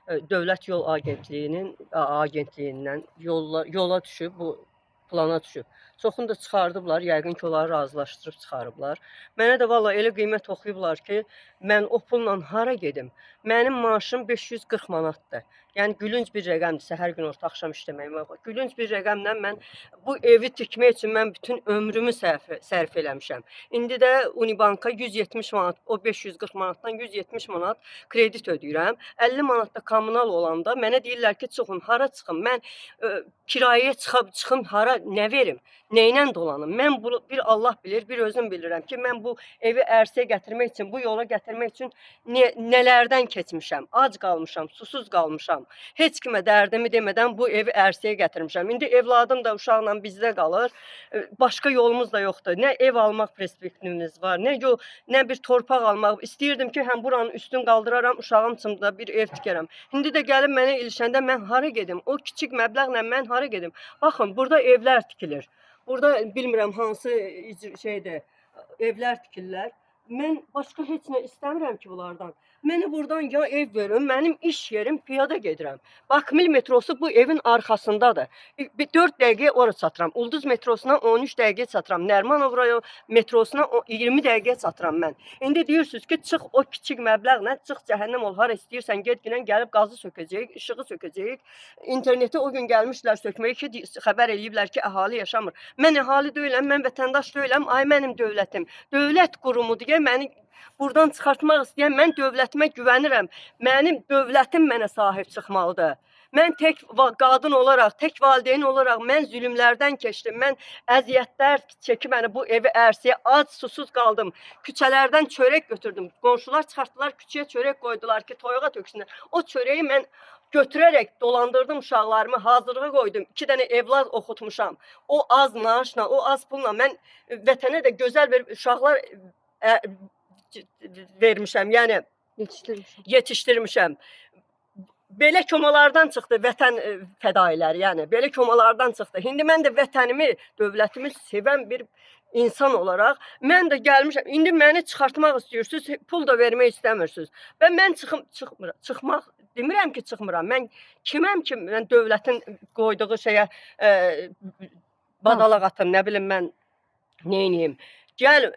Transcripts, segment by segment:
Dövlət Yol Agentliyinin agentliyindən yola düşüb bu plana düşüb. Çoxunu da çıxardıblar, yəqin ki, onları razılaşdırıb çıxarıblar. Mənə də valla elə qiymət oxuyublar ki, mən o pulla hara gedim? Mənim maaşım 540 manatdır. Yəni gülünc bir rəqəmdir, səhər gün orta axşam işləməyimə. Gülünc bir rəqəmlə mən bu evi tikmək üçün mən bütün ömrümü sərf eləmişəm. İndi də Unibanka 170 manat, o 540 manatdan 170 manat kredit ödəyirəm. 50 manat da kommunal olanda mənə deyirlər ki, çıxın, hara çıxım? Mən kirayəyə çıxım, hara, nə verim? Nə ilə dolanım? Mən bunu bir Allah bilir, bir özüm bilirəm ki, mən bu evi ərsəyə gətirmək üçün, bu yola gətirmək üçün nələrdən keçmişəm. Ac qalmışam, susuz qalmışam. Heç kimə dərdimi demədən bu evi ərsəyə gətirmişəm. İndi evladım da uşaqla bizdə qalır. Başqa yolumuz da yoxdur. Nə ev almaq perspektivimiz var, nə yol, nə bir torpaq almaq. İstəyirdim ki, həm buranın üstünü qaldıraram, uşağım üçün də bir ev tikərəm. İndi də gəlib mənə ilişəndə mən hara gedim? O kiçik məbləğlə mən hara gedim? Baxın, burada evlər tikilir. Burada bilmirəm hansı şeydir, evlər tikirlər. Mən başqa heç nə istəmirəm ki bunlardan. Məni buradan ya ev verin, mənim iş yerim piyada gedirəm. Bakmil metrosu bu evin arxasındadır. Bir 4 dəqiqəyə ora çatıram. Ulduz metrosuna 13 dəqiqəyə çatıram. Nərimanov rayon metrosuna 20 dəqiqəyə çatıram mən. İndi deyirsiniz ki, çıx o kiçik məbləğlə, çıx cəhənnəm ol, hara istəyirsən get, ginən gəlib qazı sökəcəyik, işığı sökəcəyik. İnterneti o gün gəlmişlər sökməyə ki, xəbər eləyiblər ki, əhali yaşamır. Mən əhali deyiləm, mən vətəndaş deyiləm, ay mənim dövlətim. Dövlət qurumu deyə məni buradan çıxartmaq istəyən, mən dövlətimə güvənirəm. Mənim dövlətim mənə sahib çıxmalıdır. Mən tək qadın olaraq, tək valideyn olaraq mən zülmlərdən keçdim. Mən əziyyətlər çəkib məni bu evi ərsəyə ac, susuz qaldım. Küçələrdən çörək götürdüm. Qonşular çıxartdılar, küçəyə çörək qoydular ki, toyuğa töksünlər. O çörəyi mən götürərək dolandırdım uşaqlarımı, hazırlığa qoydum. 2 dənə evlad oxutmuşam. O az maaşla, o az pulla mən vətənə də gözəl bir uşaqlar vermişəm. Yəni Yetişdirmişəm. Yetişdirmişəm. Belə komalardan çıxdı vətən fədailəri, yəni belə komalardan çıxdı. İndi mən də vətənimi, dövlətimi sevən bir insan olaraq mən də gəlmişəm. İndi məni çıxartmaq istəyirsiniz, pul da vermək istəmirsiniz. Və mən çıxmıram, çıxmaq demirəm ki, çıxmıram. Mən kiməm ki, mən dövlətin qoyduğu şeyə badalaq atım, nə bilim mən neyniyim. Gəl,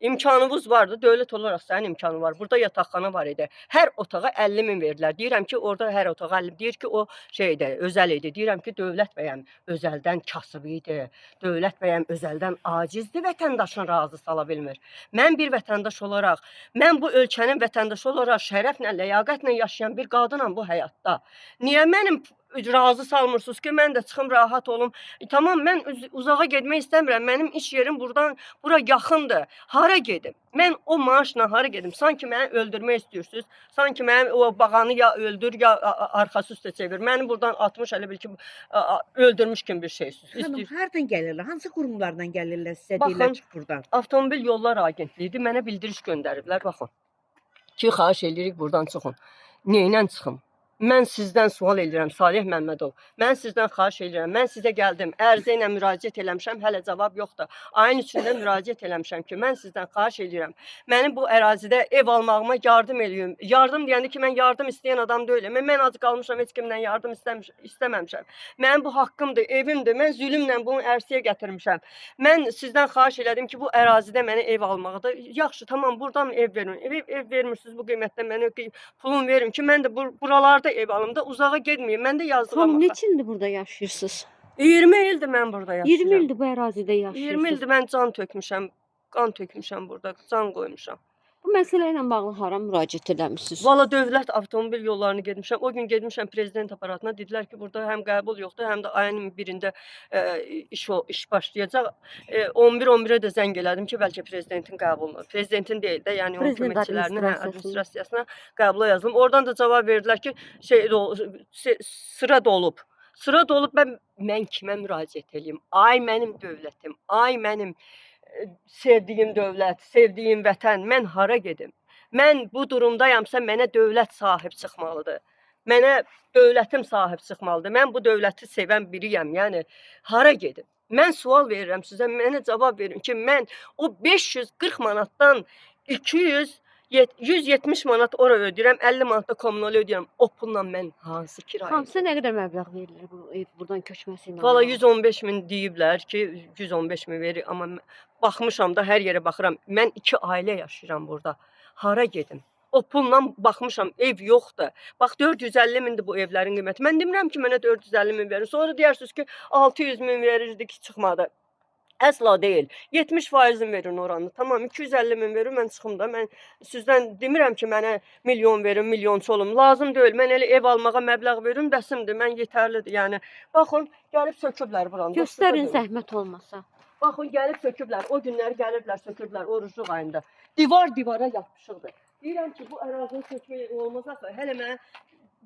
imkanınız vardı, dövlət olaraq sənin imkanın var. Burada yataqxana var idi. Hər otağa 50 min verdilər. Deyirəm ki, orada hər otağa 50, deyir ki, o şeydə özəl idi. Deyirəm ki, dövlət bəyəm özəldən kasıb idi. Dövlət bəyəm özəldən acizdir, vətəndaşını razı sala bilmir. Mən bir vətəndaş olaraq, mən bu ölkənin vətəndaşı olaraq şərəflə, ləyaqətlə yaşayan bir qadınam bu həyatda. Niyə mənim razı salmırsınız ki, mən də çıxım rahat olum? Tamam, mən uzağa getmək istəmirəm. Mənim iş yerim buradan bura yaxındır. Hara gedim? Mən o maaşla hara gedim? Sanki məni öldürmək istəyirsiniz. Sanki mənim o bağanı ya öldür, ya arxası üstə çevir. Məni buradan atmış, elə bil ki, öldürmüş kimi bir şeysiniz. Xanım, hardan gəlirlər? Hansı qurumlardan gəlirlər sizə Baxın, deyirlər çıx buradan? Avtomobil Yollar Agentliyidir. Mənə bildiriş göndəriblər. Baxın. Ki, xahiş eləyirik buradan çıxın. Neylə çıxım? Mən sizdən sual eləyirəm Salih Məmmədov. Mən sizdən xahiş eləyirəm. Mən sizə gəldim. Ərizə ilə müraciət eləmişəm, hələ cavab yoxdur. Ayın 3-ündə müraciət eləmişəm ki, mən sizdən xahiş eləyirəm. Mənim bu ərazidə ev almağıma yardım eləyin. Yardım deyəndə ki, mən yardım istəyən adam deyiləm. Mən ac qalmışam, heç kimdən yardım istəməmişəm. Mənim bu haqqımdır, evimdir. Mən zülmlə bunu ərsəyə gətirmişəm. Mən sizdən xahiş elədim ki, bu ərazidə mənə ev almaqda. Yaxşı, tamam, buradan ev verin. Ev vermirsiniz bu qiymətdə mənə pulum verin ki, mən də buralarda ev alım da uzağa getməyim. Mən də yazdığa Xanım, neçə ildir burada yaşayırsınız? 20 ildir mən burada yaşayıram. 20 ildir bu ərazidə yaşayırsınız. 20 ildir mən can tökmüşəm, qan tökmüşəm burada, can qoymuşam. Bu məsələ ilə bağlı hara müraciət eləmisiniz? Valla dövlət avtomobil yollarını getmişəm. O gün getmişəm prezident aparatına. Dedilər ki, burada həm qəbul yoxdur, həm də ayın birində iş başlayacaq. 11-11-ə də zəng elədim ki, bəlkə prezidentin qəbuluna. Prezidentin deyil də, yəni onun Prezident köməkçilərinin, hə, administrasiyasına. administrasiyasına qəbula yazdım. Oradan da cavab verdilər ki, sıra dolub. Sıra dolub, mən kimə müraciət eləyim? Ay mənim dövlətim, ay mənim sevdiyim dövlət, sevdiyim vətən, mən hara gedim? Mən bu durumdayamsa mənə dövlət sahib çıxmalıdır. Mənə dövlətim sahib çıxmalıdır. Mən bu dövləti sevən biriyəm. Yəni hara gedim? Mən sual verirəm sizə, mənə cavab verin ki, mən o 540 manatdan 200 170 manat ora ödəyirəm, 50 manat da kommunal ödəyirəm. O pulla mən hansı kirayə? Xanım, sizə nə qədər məbləğ verilir bu ev buradan köçməsi ilə Valla bağlı? 115 min deyiblər ki, 115 min verir, amma baxmışam da hər yerə baxıram. Mən iki ailə yaşayıram burada. Hara gedim? O pulla baxmışam, ev yoxdur. Bax 450 mindir bu evlərin qiyməti. Mən demirəm ki, mənə 450 min verin. Sonra deyərsiniz ki, 600 min verirdik, çıxmadı. Əsla deyil. 70%-ni verin oranı. Tamam, 250 min verin, mən çıxım da. Mən sizdən demirəm ki, mənə milyon verin, milyonçu olum. Lazım deyil. Mən elə ev almağa məbləğ verin, bəsimdir. Mən yetərlidir. Yəni baxın, gəlib söküblər buranı. Bax, Göstərin sizə deyim. zəhmət olmasa. Baxın, gəlib söküblər. O günlər gəliblər, söküblər orucluq ayında. Divar divara yapışıqdır. Deyirəm ki, bu ərazini sökmək olmaz axı. Hələ mənə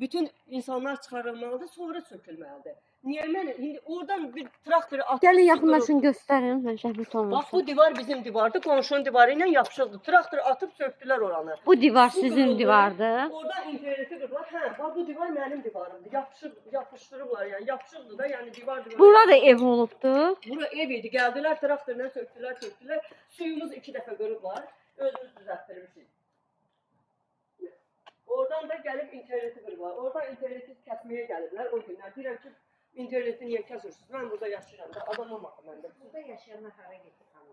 bütün insanlar çıxarılmalıdır, sonra sökülməlidir. Niyə mən indi oradan bir traktoru atıb Gəlin su yaxınlaşın göstərin, mən zəhmət Bax olmasa. bu divar bizim divardır, qonşunun divarı ilə yapışıqdır. Traktor atıb söktülər oranı. Bu divar Su sizin qırıldı. divardır. Oradan interneti qırdılar. Hə, bax bu divar mənim divarımdır. Yapışıb yapışdırıblar, yəni yapışıqdır da, yəni divar divara. Burada ev olubdu. Bura ev idi. Gəldilər traktorla söktülər, söktülər. Suyumuz iki dəfə qırıblar. Özümüz düzəltdirmişik. Oradan da gəlib interneti qırıblar. Oradan interneti kəsməyə gəliblər o günlər. Deyirəm ki, interneti niyə kəsirsiniz? Mən burada yaşayıram da, adamam axı məndə. Burada yaşayanlar hara getdi xanım?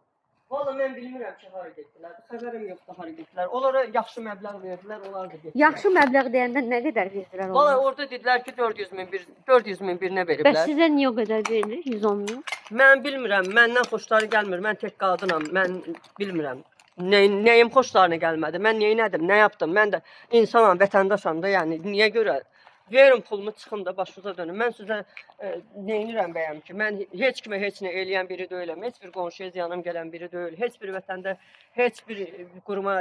Valla mən bilmirəm ki, hara getdilər. Xəbərim yoxdur hara getdilər. Onlara yaxşı məbləğ verdilər, onlar da getdilər. Yaxşı məbləğ deyəndə nə qədər verdilər Valla onlara? orada dedilər ki, 400 min bir 400 min birinə Bəs veriblər. sizə niyə o qədər verilir? 110 min. Mən bilmirəm, məndən xoşları gəlmir. Mən tək qadınam. Mən bilmirəm. Nəyim xoşlarına gəlmədi? Mən neynədim? Nə yapdım? Mən də insanam, vətəndaşam da, yəni niyə görə verin pulumu çıxım da başınıza dönüm. Mən sizə neynirəm bəyəm ki? Mən heç kimə heç nə eləyən biri deyiləm. Heç bir qonşuya ziyanım gələn biri deyil. Heç bir vətəndə heç bir quruma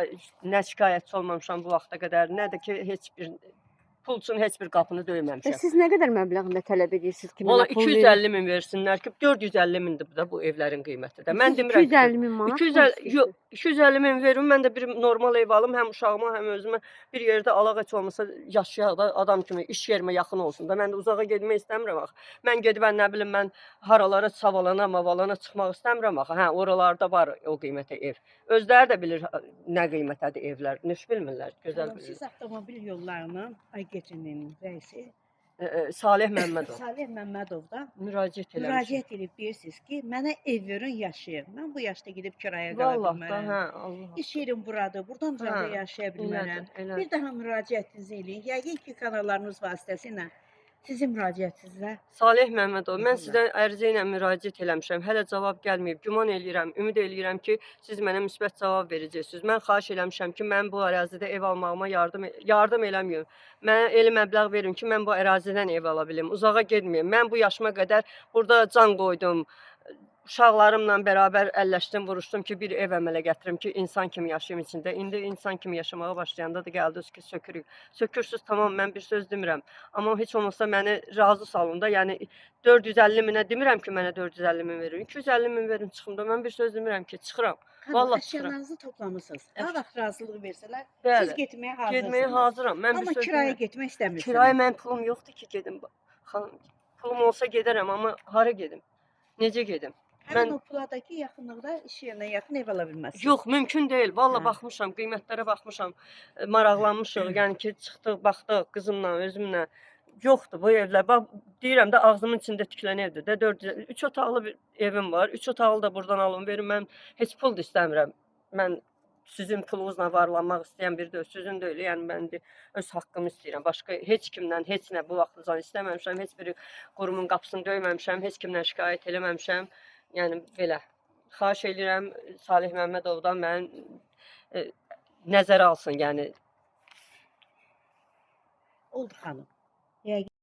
nə şikayətçi olmamışam bu vaxta qədər, nə də ki heç bir pul üçün heç bir qapını döyməmişəm. Bəs siz nə qədər məbləğində tələb edirsiniz ki, Valla mənə pul verin? 250 min versinlər ki, 450 mindir bu da bu evlərin qiyməti də. Mən Siz demirəm ki, 250 min manat pul 250 istəyirsiniz. yox, 250 min verin, mən də bir normal ev alım, həm uşağıma, həm özümə bir yerdə alaq heç olmasa yaşayaq da adam kimi iş yerimə yaxın olsun da. Mən də uzağa getmək istəmirəm axı. Mən gedib mən nə bilim mən haralara Savalana, Mavalana çıxmaq istəmirəm axı. Hə, oralarda var o qiymətə ev. Özləri də bilir nə qiymətədir evlər. Heç bilmirlər, gözəl Xanım, bilirlər. siz avtomobil yollarının AGT-nin rəisi Saleh Məmmədov Salih Məmmədovdan müraciət eləmişəm. müraciət edib deyirsiniz ki, mənə ev verin, yaşayım. Mən bu yaşda gedib kirayə qala Vallah da, bilmərəm. hə, Allah. İş yerim buradır, buradan uzaqda Hə, yaşaya bilmərəm. Elədir, elədir. Bir daha müraciətinizi eləyin. Yəqin ki, kanallarınız vasitəsilə sizin müraciətinizə Saleh Məmmədov, mən Buyurun. sizə ərizə ilə müraciət eləmişəm. Hələ cavab gəlməyib. Güman eləyirəm, ümid eləyirəm ki, siz mənə müsbət cavab verəcəksiniz. Mən xahiş eləmişəm ki, mən bu ərazidə ev almağıma yardım eləməyin. Mənə elə məbləğ verin ki, mən bu ərazidən ev ala bilim. Uzağa getməyim. Mən bu yaşıma qədər burada can qoydum. Uşaqlarımla bərabər əlləşdim, vuruşdum ki, bir ev əmələ gətirim ki, insan kimi yaşayım içində. İndi insan kimi yaşamağa başlayanda da gəldiniz ki, sökürük. Sökürsüz, tamam, mən bir söz demirəm. Amma heç olmasa məni razı salın da. Yəni 450 minə demirəm ki, mənə 450 min verin. 250 min verin çıxım da. Mən bir söz demirəm ki, çıxıram. Xanım, Vallahi çıxıram. əşyalarınızı toplamışsınız. Əş- Nə vaxt razılıq versələr, Bəli. siz getməyə hazırsınız. Getməyə hazıram. Mən bir Amma söz kirayə demirəm. getmək istəmirsiniz. Kirayə mənim pulum yoxdur ki, gedim. Xanım, pulum olsa gedərəm, amma hara gedim? Necə gedim? Həmin mən- o puladakı yaxınlıqda iş yerinə yaxın ev ala bilməzsiniz. Yox, mümkün deyil. Valla Hə. baxmışam, qiymətlərə baxmışam, maraqlanmışıq. Yəni ki, çıxdıq, baxdıq qızımla, özümlə. Yoxdur bu evlər. Bax deyirəm də ağzımın içində tikilən evdir də. 4 3 otaqlı bir evim var. 3 otaqlı da burdan alın verin. Mən heç pul da istəmirəm. Mən sizin pulunuzla varlanmaq istəyən biri deyil, sizin deyil. Yəni mən indi öz haqqımı istəyirəm. Başqa heç kimdən heç nə bu vaxtacan istəməmişəm. Heç bir qurumun qapısını döyməmişəm, heç kimdən şikayət eləməmişəm. Yəni belə. Xahiş eləyirəm Salih Məmmədovdan mən nəzərə alsın, yəni Oldu xanım. Yəqin